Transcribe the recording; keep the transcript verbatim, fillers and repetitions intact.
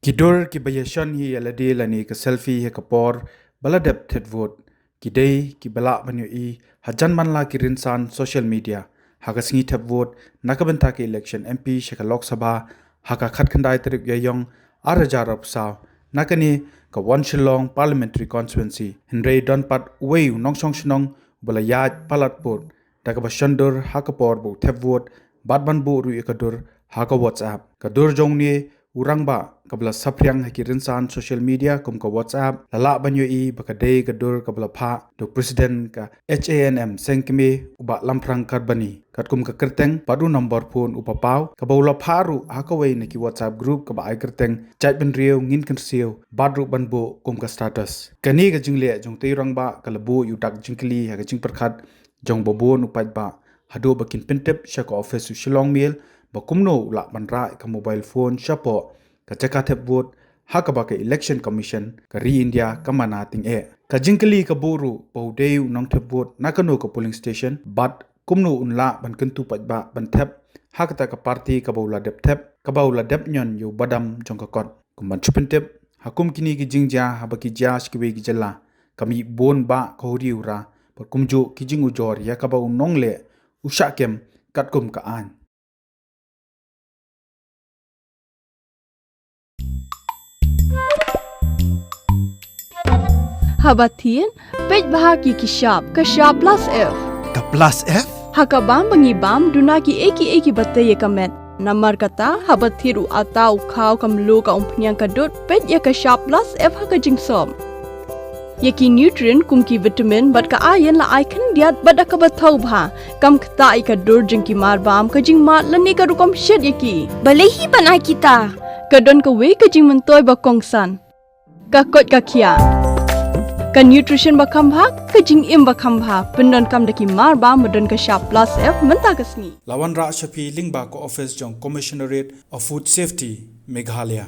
Ki dur kiba ïashon hi ïa lade lane ka selfie ha ka por ba la dep thep vote, ki dei kiba lah ban ïohi hajan man la ki rynsan social media. Ha ka sngi thep vote na ka bynta ka election M P sha ka Lok Sabha ha ka khatkhyndai tarik Ïaïong ar hajar arphew saw, na kane ka Wan Shillong Parliamentary Constituency, hynrei don pat uwei u nongshong shnong uba la ïaid palat vote da kaba shon dur ha ka por ba u thep vote bad ban buh ruh ïa ka dur ha ka WhatsApp. Ka dur jong une u rangbah kaba la saphriang ha ki rynsan social media kum ka WhatsApp, la lah ban ïohi ba ka dei ka dur kaba la phah da u President ka H A N M seng kmie, u Bah Lamphrang Karbani. Katkum ka kyrteng bad u nombor phone u papaw, kaba u la phah ruh ha kawei na ki WhatsApp group kaba ai kyrteng Jaitbynriew Ngin Kynsiew, bad ruh ban buh kum ka status. Kane ka jingleh jong utei u rangbah ka la buh ïa u dak jingkylli ha ka jingpyrkhat jong ba bun u paidbah, haduh ba kin pyntip sha ka office u Shillong Mail ba kumno u lah ban rah ïa ka mobile phone shapoh ka jaka thep vote ha kaba ka Election Commission ka ri India ka mana tyngeh. Ka jingkylli ka buh ruh ba u dei u nongthep vote na kano ka polling station bad kumno un lah ban kyntu paidbah ban thep ha kata ka party kaba u la dep thep, kaba u la dep ñion ïa u badam jong ka kot. Kum ban shu pyntip, ha kum kine ki jingjia haba ki jia sha kiwei ki jylla, ka mih bun bah ka huri hura bad kumjuh ki jingujor ïa kaba u nongleh u shah kem katkum ka aiñ. Haba thied, peit bha ki ki shap, ka shap plus F. Ka plus F? Ha ka bam ba ngi bam, duna kiei kiei kiba tei ïa ka met. Namar kata, haba thied u atta, u khaw, ka mluh, ka umphniang, ka dud, peit ïa ka shap plus F ha ka jingsop. Ïa ki nutrient kum ki vitamin bad ka iron la ai khyndiat bad da kaba thaw bha. Kam ktah ïa ka dur jong ki marbam, ka jingmad lane ka rukom shet ïa ki. Balei hi ban ai kita? Ka don kawei ka jingmyntoi ba kongsan. Ka koit ka khiah. Ka nutrition ba kham bha, ka jingim ba kham bha. Pyndonkam da ki marbam ba don ka shap plus F mynta ka sngi. La wanrah sha phi lyngba ka office jong Commissionerate of Food Safety, Meghalaya.